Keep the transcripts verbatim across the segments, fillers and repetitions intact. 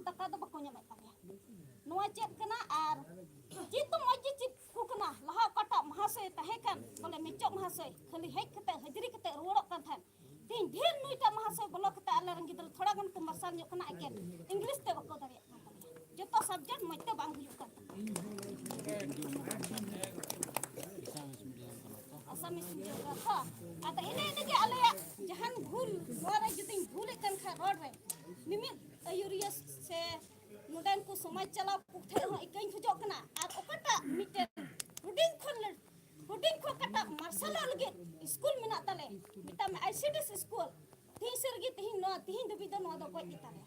ᱫᱟᱠᱟ ᱫᱚ ᱵᱟᱠᱚ ᱧᱟᱢᱮᱫ ᱛᱟᱞᱮᱭᱟ᱾ ᱱᱚᱣᱟ ᱪᱮᱫ ᱠᱟᱱᱟ? ᱟᱨ ᱪᱮᱫ ᱫᱚ ᱢᱚᱡᱽ ᱜᱮ ᱪᱮᱫ ᱠᱚ ᱠᱟᱱᱟ, ᱞᱟᱦᱟ ᱚᱠᱟᱴᱟᱜ ᱢᱟᱦᱟᱥᱚᱭ ᱛᱟᱦᱮᱸ ᱠᱟᱱ, ᱵᱚᱞᱮ ᱢᱮᱪᱚᱜ ᱢᱟᱦᱟᱥᱚᱭ ᱠᱷᱟᱹᱞᱤ ᱦᱮᱡ ᱠᱟᱛᱮ ᱦᱟᱹᱡᱨᱤ ᱠᱟᱛᱮ ᱨᱩᱣᱟᱹᱲᱚᱜ ᱠᱟᱱ ᱛᱟᱦᱮᱸᱫ, ᱛᱮᱦᱮᱧ ᱰᱷᱮᱨ ᱱᱩᱭᱴᱟᱜ ᱢᱟᱦᱟᱥᱚᱭ ᱵᱚᱞᱚ ᱠᱟᱛᱮ ᱟᱞᱮ ᱨᱮᱱ ᱜᱤᱫᱽᱨᱟᱹ ᱛᱷᱚᱲᱟ ᱜᱟᱱ ᱠᱚ ᱢᱟᱨᱥᱟᱞ ᱧᱚᱜ ᱠᱟᱱᱟ, ᱮᱠᱮᱱ ᱤᱝᱞᱤᱥ ᱛᱮ ᱵᱟᱠᱚ ᱫᱟᱲᱮᱭᱟᱜ ᱠᱟᱱ ᱛᱟᱞᱮᱭᱟ, ᱡᱚᱛᱚ ᱥᱟᱵᱡᱮᱠᱴ ᱢᱚᱡᱽ ᱛᱮ ᱵᱟᱝ ᱦᱩᱭᱩᱜ ᱠᱟᱱ ᱛᱟᱞᱮᱭᱟ᱾ ᱟᱥᱟᱢᱤᱥ ᱢᱤᱰᱤᱭᱟᱢ ᱠᱟᱱᱟ ᱛᱚ᱾ ᱟᱥᱟᱢᱤᱥ ᱢᱤᱰᱤᱭᱟᱢ ᱠᱟᱱᱟ ᱛᱚ᱾ ᱟᱫᱚ ᱤᱱᱟᱹ ᱤᱱᱟᱹᱜᱮ ᱟᱞᱮᱭᱟᱜ ᱡᱟᱦᱟᱱ ᱵᱷᱩᱞ, ᱱᱚᱣᱟ ᱨᱮ ᱡᱩᱫᱤᱧ ᱵᱷᱩᱞᱮᱫ ᱠᱟᱱ ᱠᱷᱟᱱ ᱨᱚᱲ ᱨᱮ, ᱢᱤᱢᱤᱫ ᱟᱹᱭᱩᱨᱤᱭᱟᱹ ᱥᱮ ᱱᱚᱰᱮᱱ ᱠᱚ ᱥᱚᱢᱟᱡᱽ ᱪᱟᱞᱟᱣ ᱠᱚ ᱴᱷᱮᱱ ᱦᱚᱸ ᱤᱠᱟᱹᱧ ᱠᱷᱚᱡᱚᱜ ᱠᱟᱱᱟ᱾ ᱟᱨ ᱚᱠᱟᱴᱟᱜ ᱢᱤᱫᱴᱮᱱ ᱦᱩᱰᱤᱧ ᱠᱷᱚᱱ ᱞᱟᱹᱴ-, ᱦᱩᱰᱤᱧ ᱠᱷᱚᱱ ᱚᱠᱟᱴᱟᱜ ᱢᱟᱨᱥᱟᱞᱚᱜ ᱞᱟᱹᱜᱤᱫ ᱥᱠᱩᱞ ᱢᱮᱱᱟᱜ ᱛᱟᱞᱮ, ᱢᱮᱛᱟᱜ ᱢᱮ ᱟᱭ ᱥᱤ ᱰᱤ ᱮᱥ ᱥᱠᱩᱞ, ᱛᱮᱦᱤᱧ ᱥᱟᱹᱨᱤᱜᱮ ᱛᱮᱦᱤᱧ ᱱᱚᱣᱟ ᱛᱮᱦᱤᱧ ᱫᱷᱟᱹᱵᱤᱡ ᱫᱚ ᱱᱚᱣᱟ ᱫᱚ ᱜᱚᱡ ᱜᱮᱛᱟᱞᱮᱭᱟ᱾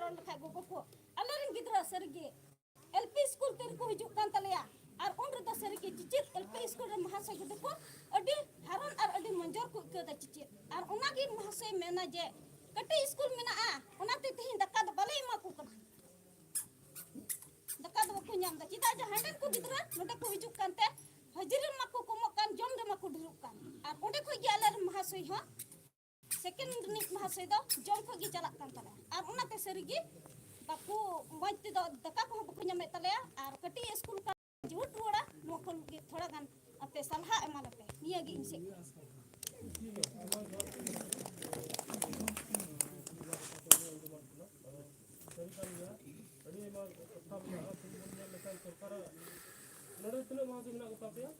ᱨᱚᱲ ᱞᱮᱠᱷᱟᱡ ᱜᱚᱜᱚ ᱠᱚ, ᱟᱞᱮᱨᱮᱱ ᱜᱤᱫᱽᱨᱟᱹ ᱥᱟᱹᱨᱤᱜᱮ ᱮᱞ ᱯᱤ ᱥᱠᱩᱞ ᱛᱮ ᱨᱮᱠᱚ ᱦᱤᱡᱩᱜ ᱠᱟᱱ ᱛᱟᱞᱮᱭᱟ, ᱟᱨ ᱩᱱ ᱨᱮᱫᱚ ᱥᱟᱹᱨᱤᱜᱮ ᱪᱮᱪᱮᱫ ᱮᱞ ᱯᱤ ᱥᱠᱩᱞ ᱨᱮ ᱢᱟᱦᱟᱥᱚᱭ ᱠᱚᱫᱚ ᱠᱚ ᱟᱹᱰᱤ ᱦᱟᱨᱚᱱ ᱟᱨ ᱟᱹᱰᱤ ᱢᱚᱸᱡᱚᱨ ᱠᱚ ᱟᱹᱭᱠᱟᱹᱣ ᱮᱫᱟ ᱪᱮᱪᱮᱫ᱾ ᱟᱨ ᱚᱱᱟᱜᱮ ᱢᱟᱦᱟᱥᱚᱭ ᱢᱮᱱᱟ ᱡᱮ ᱠᱟᱹᱴᱤᱡ ᱥᱠᱩᱞ ᱢᱮᱱᱟᱜᱼᱟ, ᱚᱱᱟᱛᱮ ᱛᱮᱦᱮᱧ ᱫᱟᱠᱟ ᱫᱚ ᱵᱟᱞᱮ ᱮᱢᱟ ᱠᱚ ᱠᱟᱱᱟ, ᱫᱟᱠᱟ ᱫᱚ ᱵᱟᱠᱚ ᱧᱟᱢ ᱮᱫᱟ᱾ ᱪᱮᱫᱟᱜ ᱡᱮ ᱦᱟᱸᱰᱮᱱ ᱠᱚ ᱜᱤᱫᱽᱨᱟᱹ ᱱᱚᱰᱮ ᱠᱚ ᱦᱤᱡᱩᱜ ᱠᱟᱱᱛᱮ ᱦᱟᱹᱡᱨᱤ ᱨᱮᱢᱟ ᱠᱚ ᱠᱚᱢᱚᱜ ᱠᱟᱱ, ᱡᱚᱢ ᱨᱮᱢᱟ ᱠᱚ ᱰᱷᱮᱨᱚᱜ ᱠᱟᱱ, ᱟᱨ ᱚᱸᱰᱮ ᱠᱷᱚᱡ ᱜᱮ ᱟᱞᱮ ᱨᱮᱱ ᱢᱟᱦᱟᱥᱚᱭ ᱦᱚᱸ ᱥᱮᱠᱮᱱᱰ ᱨᱤᱱᱤᱡ ᱢᱟᱦᱟᱥᱚᱭ ᱫᱚ ᱡᱚᱢ ᱠᱷᱚᱡ ᱜᱮ ᱪᱟᱞᱟᱜ ᱠᱟᱱ ᱛᱟᱞᱮᱭᱟ᱾ ᱟᱨ ᱚᱱᱟᱛᱮ ᱥᱟᱹᱨᱤᱜᱮ ᱵᱟᱠᱚ, ᱢᱚᱡᱽ ᱛᱮᱫᱚ ᱫᱟᱠᱟ ᱠᱚᱦᱚᱸ ᱵᱟᱠᱚ ᱧᱟᱢᱮᱫ ᱛᱟᱞᱮᱭᱟ᱾ ᱟᱨ ᱠᱟᱹᱴᱤᱡ ᱥᱠᱩᱞ ᱠᱟᱱ ᱡᱩᱴ ᱨᱩᱣᱟᱹᱲᱟ, ᱱᱚᱣᱟ ᱠᱷᱚᱱ ᱜᱮ ᱛᱷᱚᱲᱟ ᱜᱟᱱ ᱟᱯᱮ ᱥᱟᱞᱦᱟ ᱮᱢᱟ ᱞᱮᱯᱮ, ᱱᱤᱭᱟᱹ ᱜᱮ ᱤᱧ ᱥᱮᱫ ᱠᱷᱚᱱ᱾ ᱥᱟᱹᱨᱤ ᱠᱟᱱ ᱜᱮᱭᱟ, ᱟᱹᱰᱤ ᱟᱭᱢᱟ ᱠᱟᱛᱷᱟ ᱢᱮᱱᱟᱜᱼᱟ᱾ ᱛᱮᱦᱮᱧ ᱵᱚᱱ ᱧᱮᱞ ᱞᱮᱠᱷᱟᱱ ᱥᱚᱨᱠᱟᱨᱟᱜ ᱱᱚᱰᱮ ᱛᱤᱱᱟᱹᱜ ᱢᱟᱦᱟᱥᱚᱭ ᱢᱮᱱᱟᱜ ᱠᱚ ᱛᱟᱯᱮᱭᱟ?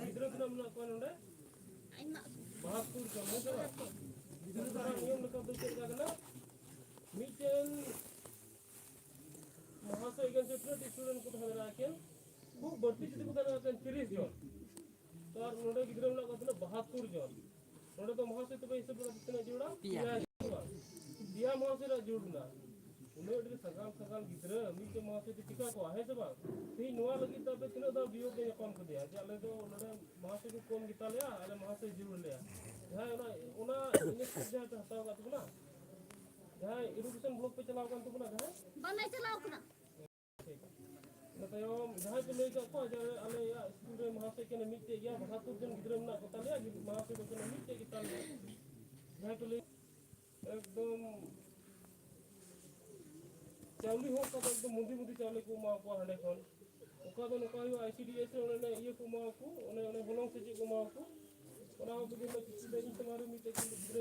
ᱜᱤᱫᱽᱨᱟᱹ ᱛᱤᱱᱟᱹᱜ ᱢᱮᱱᱟᱜ ᱠᱚᱣᱟ ᱱᱚᱰᱮ? ᱵᱟᱦᱟᱛᱛᱳᱨ ᱡᱚᱱ, ᱦᱮᱸ ᱥᱮ ᱵᱟᱝ? ᱥᱚᱨᱠᱟᱨᱟᱜ ᱱᱤᱭᱚᱢ ᱞᱮᱠᱟ ᱫᱚ ᱪᱮᱫ ᱞᱮᱠᱟ ᱠᱟᱱᱟ? ᱢᱤᱫᱴᱮᱱ ᱢᱟᱦᱟᱥᱚᱭ ᱮᱜᱮᱱᱥᱴ ᱨᱮ ᱛᱤᱱᱟᱹᱜ ᱴᱤ ᱥᱴᱩᱰᱮᱱᱴ ᱠᱚ ᱛᱟᱦᱮᱸ ᱫᱟᱲᱮᱭᱟᱜᱼᱟ? ᱮᱠᱮᱱ ᱠᱷᱩᱵ ᱵᱟᱹᱲᱛᱤ ᱡᱩᱫᱤ ᱠᱚ ᱛᱟᱦᱮᱸ ᱫᱟᱲᱮᱭᱟᱜᱼᱟ, ᱮᱠᱮᱱ ᱛᱤᱨᱤᱥ ᱡᱚᱱ᱾ ᱛᱚ ᱟᱨ ᱱᱚᱰᱮ ᱜᱤᱫᱽᱨᱟᱹ ᱢᱮᱱᱟᱜ ᱠᱚᱣᱟ ᱛᱤᱱᱟᱹᱜ? ᱵᱟᱦᱟᱛᱛᱳᱨ ᱡᱚᱱ᱾ ᱱᱚᱰᱮ ᱫᱚ ᱢᱟᱦᱟᱥᱚᱭ ᱛᱚᱵᱮ ᱦᱤᱥᱟᱹᱵ ᱞᱮᱠᱟᱛᱮ ᱛᱤᱱᱟᱹᱜ ᱡᱟᱹᱨᱩᱲᱟ? ᱯᱮᱭᱟ᱾ ᱯᱮᱭᱟ ᱡᱟᱹᱨᱩᱲᱟ᱾ ᱯᱮᱭᱟ ᱢᱟᱦᱟᱥᱚᱭ ᱨᱮᱭᱟᱜ ᱡᱟᱹᱨᱩᱲ ᱢᱮᱱᱟᱜᱼᱟ᱾ ᱩᱱᱟᱹᱜ ᱰᱷᱮᱨ ᱥᱟᱜᱟᱢ ᱥᱟᱜᱟᱢ ᱜᱤᱫᱽᱨᱟᱹ ᱢᱤᱫᱴᱮᱱ ᱢᱟᱦᱟᱥᱚᱭ ᱛᱮ ᱪᱤᱠᱟ ᱠᱚᱣᱟ, ᱦᱮᱸ ᱥᱮ ᱵᱟᱝ? ᱛᱮᱦᱮᱧ ᱱᱚᱣᱟ ᱞᱟᱹᱜᱤᱫ ᱛᱮ ᱟᱯᱮ ᱛᱤᱱᱟᱹᱜ ᱫᱷᱟᱣ ᱵᱤᱭᱳᱜ ᱯᱮ ᱧᱟᱯᱟᱢ ᱠᱮᱫᱮᱭᱟ ᱡᱮ ᱟᱞᱮ ᱫᱚ ᱱᱚᱰᱮ ᱢᱟᱦᱟᱥᱚᱭ ᱠᱚ ᱠᱚᱢ ᱜᱮᱛᱟ ᱞᱮᱭᱟ, ᱟᱞᱮ ᱢᱟᱦᱟᱥᱚᱭ ᱡᱟᱹᱨᱩᱲ ᱞᱮᱭᱟ? ᱡᱟᱦᱟᱸᱭ ᱚᱱᱟ, ᱚᱱᱟ initiative ᱡᱟᱦᱟᱸᱭ ᱯᱮ ᱦᱟᱛᱟᱣ ᱟᱠᱟᱫ ᱛᱟᱵᱚᱱᱟ, ᱡᱟᱦᱟᱸᱭ education block ᱯᱮ ᱪᱟᱞᱟᱣ ᱟᱠᱟᱱ ᱛᱟᱵᱚᱱᱟ, ᱡᱟᱦᱟᱸᱭ ᱵᱟᱞᱮ ᱪᱟᱞᱟᱣ ᱠᱟᱱᱟ᱾ ᱤᱱᱟᱹ ᱛᱟᱭᱚᱢ ᱡᱟᱦᱟᱸᱭ ᱯᱮ ᱞᱟᱹᱭ ᱟᱠᱟᱫ ᱠᱚᱣᱟ ᱡᱮ ᱟᱞᱮᱭᱟᱜ ᱥᱠᱩᱞ ᱨᱮ ᱢᱟᱦᱟᱥᱚᱭ ᱠᱟᱱᱟ ᱢᱤᱫᱴᱮᱡ ᱜᱮᱭᱟ, ᱵᱟᱦᱟᱛᱛᱳᱨ ᱡᱚᱱ ᱜᱤᱫᱽᱨᱟᱹ ᱢᱮᱱᱟᱜ ᱠᱚ ᱛᱟᱞᱮᱭᱟ, ᱢᱟᱦᱟᱥᱚᱭ ᱫᱚ ᱠᱟᱱᱟ ᱢᱤᱫᱴᱮᱡ ᱜᱮ ᱛᱟᱞᱮᱭᱟ, ᱡᱟᱦᱟᱸᱭ ᱯᱮ ᱞᱟᱹᱭ ᱮᱠᱫᱚᱢ ᱪᱟᱣᱞᱮ ᱦᱚᱸ ᱚᱠᱟ ᱫᱚ ᱮᱠᱫᱚᱢ ᱢᱩᱫᱤ ᱢᱩᱫᱤ ᱪᱟᱣᱞᱮ ᱠᱚ ᱮᱢᱟ ᱠᱚᱣᱟ ᱦᱟᱸᱰᱮ ᱠᱷᱚᱱ᱾ ᱚᱠᱟ ᱫᱚ ᱱᱚᱝᱠᱟ ᱦᱩᱭᱩᱜᱼᱟ, ᱟᱭ ᱥᱤ ᱰᱤ ᱮᱥ ᱨᱮ ᱚᱱᱮ ᱤᱭᱟᱹ ᱠᱚ ᱮᱢᱟ ᱠᱚ, ᱚᱱᱮ ᱚᱱᱮ ᱦᱚᱞᱚᱝ ᱥᱮ ᱪᱮᱫ ᱠᱚ ᱮᱢᱟ ᱠᱚ, ᱚᱱᱟ ᱦᱚᱸ ᱛᱮᱜᱮ ᱠᱤᱪᱷᱩ ᱫᱚ ᱤᱧ ᱥᱟᱢᱟᱝ ᱨᱮ ᱢᱤᱫᱴᱮᱡ ᱜᱤᱫᱽᱨᱟᱹ